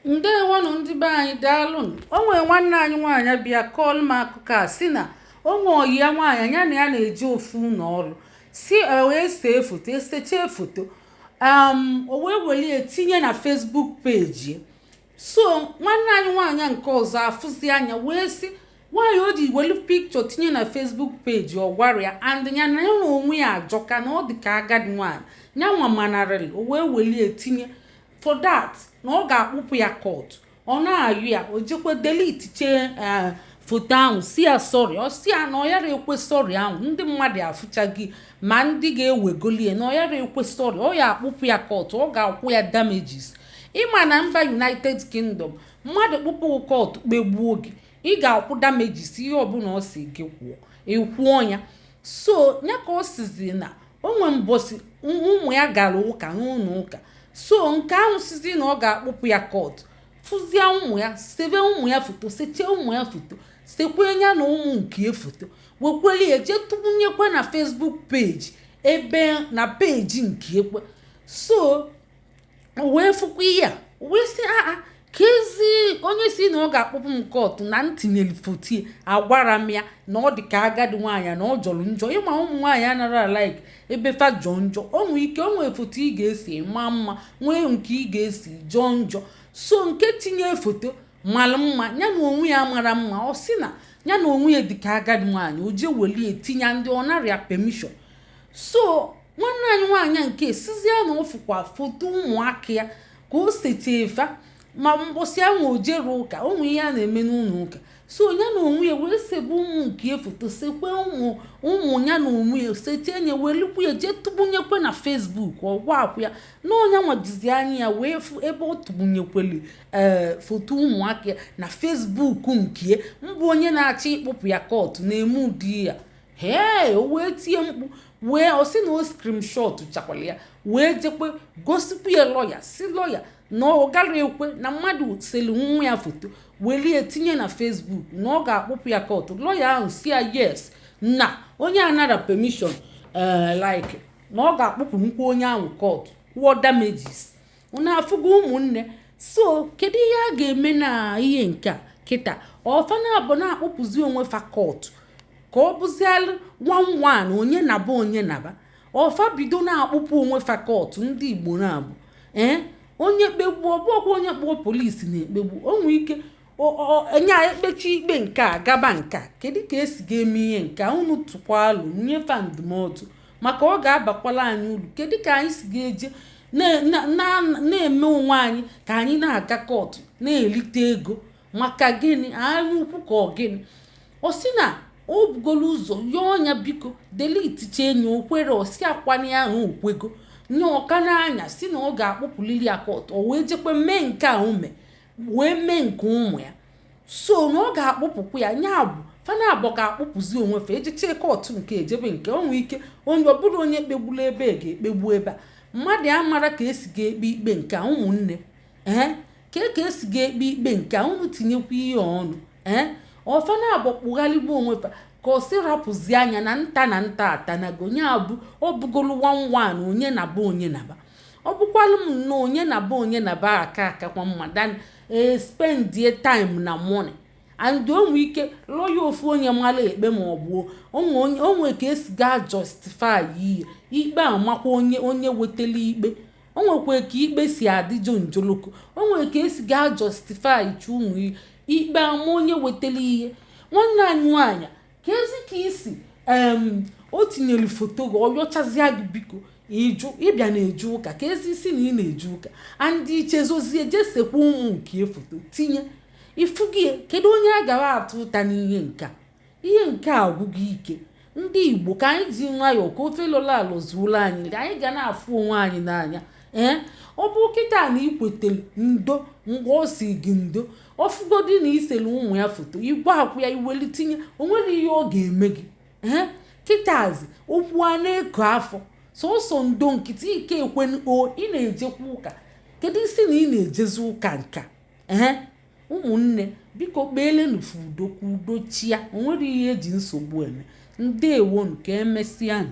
Ndewonụ, ndị be anyị, daalụnụ. O nwere nwanne anyị nwaanyị bịa kọọlụ m akụkọ a, si na o nwe ọyị ya nwaanyị, ya na ya na-eje ofu ụlọ ọrụ, si wee see foto, esechee foto, o wee welie tinye na Facebook page ya. So nwanne anyị nwaanyị nke ọzọ afụzi anya wee sị nwaanyị o ji welu picture tinye na Facebook page, ọ gwara ya and ya na ya na onwe ya ajọka, na ọ dị ka agadi nwaanyị ya nwa manarịrị. O wee welie tinye for that, na ọ ga-akpụpụ ya court. Ọ na-ayụ ya, o jekwe delete chee foto ahụ, si ya sorry. Ọ si ya na ọ yara ekwe sorry ahụ, ndị mmadụ afụchaghị ma ndị ga-ewegolie, na ọ yara ekwe sorry, ọ ya akpụpụ ya court, ọ ga-akwụ ya damages. Ịma na mba United Kingdom, mmadụ kpụpụ court kpegbuo gị, ị ga-akwụ damages. Ihe ọbụla ọ si gị kwụọ, ịkwụọ ya. So ya ka ọ sizi na o nwe mbọsi ụmụ ya gara ụka n'ụlọ ụka. So nke ahụ sizi na ọ ga-akpụpụ ya court, fụzie ụmụ ya, sebe ụmụ ya foto, sechie ụmụ ya foto, sekwe ya na ụmụ nke foto, wekwere ya jee tụnyekwe na Facebook page, ebe na page nke ekwe. So o wee fụkwa ihe a, wee sị, aa, ka ezi onye si na ọ ga-akpụpụ m court na ntinyere foto agwara m ya na ọ dị ka agadi nwaanyị, na ọ jọrọ njọ. Ịma ụmụ nwaanyị anaghị alike ebe fa jọọ njọ. O nwee ike o nwee foto ị ga-esi maa mma, nwee nke ị ga-esi jọọ njọ. So nke tinye foto mara mma, ya na onwe ya mara mma, ọ sị na ya na onwe ya dị ka agadi nwaanyị, o jee welie tinye ndị ọ narịa permission. So nwanne anyị nwaanyị nke sizie na ọ fụkwa foto ụmụaka ya ka o sechee fa, ma mbọsị ahụ o jere ụka, ụmụ ihe a na-eme n'ụlọ ụka. So ya na onwe ya wee sebe ụmụ nke foto, sekwe ụmụ ụmụ ya na onwe ya, sechee nye, welukwu ya jee tụgbunyeekwe na Facebook. Ọgwa akwụ ya na ọnya nwajizi anya ya wee fụ ebe ọ tụgbunyekwelu foto ụmụaka ya na Facebook nke mbụ. Onye na-achọ ịkpụpụ ya court na-eme ụdị ya? Hee, o wee tie mkpu, wee ọ sị na o screenshot chakwala ya, wee jekwe gosikwu ya lọya, si lọya na ọ gara ekwe na mmadụ selu nwa ya foto welie tinye na Facebook, na ọ ga-akpụpụ ya court. Lọya ahụ si ya yes, na onye anara permission, like na ọ ga-akpụpụ nkwa onye ahụ court, kwụọ damages. Unu afụgo, ụmụnne? So kedu ihe a ga-eme na ihe nke a kịta? Ọfa na abụ na-akpụpụzi onwe fa court, ka ọ bụzialụ one one, onye naba, onye naba. Ọfa bido na-akpụpụ onwe fa court. Ndị Igbo na-abụ onye kpegbuo, ọbụọkwa onye kpọọ polisi na-ekpegbu o. Nwee ike enye ekpechi ikpe nke a gaba nke a. Kedu ka esi ga-eme ihe nke a? Unu tụkwa alụ, nyefe ndụmọdụ, maka ọ ga-abakwala anyị uru. Kedu ka anyị si ga-eje na-eme onwe anyị ka anyị na-aga court na-erite ego? Maka gịnị? Anya ukwu ka ọ gịnị? Ọ sị na o bugolo ụzọ yọọ ya, biko delete chee nya, okwere. Ọsi akwana ya ahụ okwego nye ọka n'anya, si na ọ ga-akpụpụliri ya court. O wee jekwe mee nke a ume, wee mee nke ụmụ ya. So na ọ ga-akpụpụkwa ya. Nya bụ fana abụọ ga-akpụpụzi onwe fa, ejeche court nke ejebe nke o. Nwee ike onye ọ bụrụ onye kpegburu ebe ga-ekpegbu ebe a, mmadụ amara ka esi ga-ekpe ikpe nke a. Ụmụnne, ka esi ga-ekpe ikpe nke a? Unu tinyekwa ihe ọnụ. Ọfana abụọ kpụgharịgbu onwe fa, ka ọ sị rapụzi anya na nta na nta atanago. Nya bụ ọ bụgolu one one, onye na be, onye na ba. Ọ bụkwalụ m nnọọ onye na be, onye na be aka akakwa mma than spendie time na money. And o nwee ike lọya ofu onye mara ekpe, ma ọ bụ onwe ka esi gaa justify ihe ikpe amakwa onye wetara ikpe. O nwekwa ka ikpe si adị jonjoloko, o nwere ka esi gaa justify chi ụmụ ikpe ama onye wetara ihe. Nwanne anyị nwaanyị, ka ezi ka isi o tinyere foto gị, ọ yọchazịa gị biko, ịjụ ịbịa na-eje ụka, ka ezi isi na ị na-eje ụka andị ichezozie jesekwa ụmụ nke foto tinye ifu gị. Kedu onye a gara atụ ụta n'ihe nke a? Ihe nke a agwụgo ike. Ndị Igbo, ka anyị ji nwayọọ ka ofe lọrọ alọ zuola anyị nri. Anyị ga na-afụ onwe anyị n'anya. Ọ bụ kịta na ikwetere ndo mgbe ọ si gị ndo, ọfụgodi na isere ụmụ ya foto, igwe akwụ ya iweli tinye, o nwere ihe ọ ga-eme gị. Kịtazi okwu a na-eko afọ sọsọ ndo nkịtị ike ekwe o. Ị na-ejekwa ụka, kedu isi na ị na-ejezi ụka nka? Ụmụnne, biko kpeelenufu udo ka udo chia. O nwere ihe eji nsogbu eme. Ndewonu, ka emesịanụ.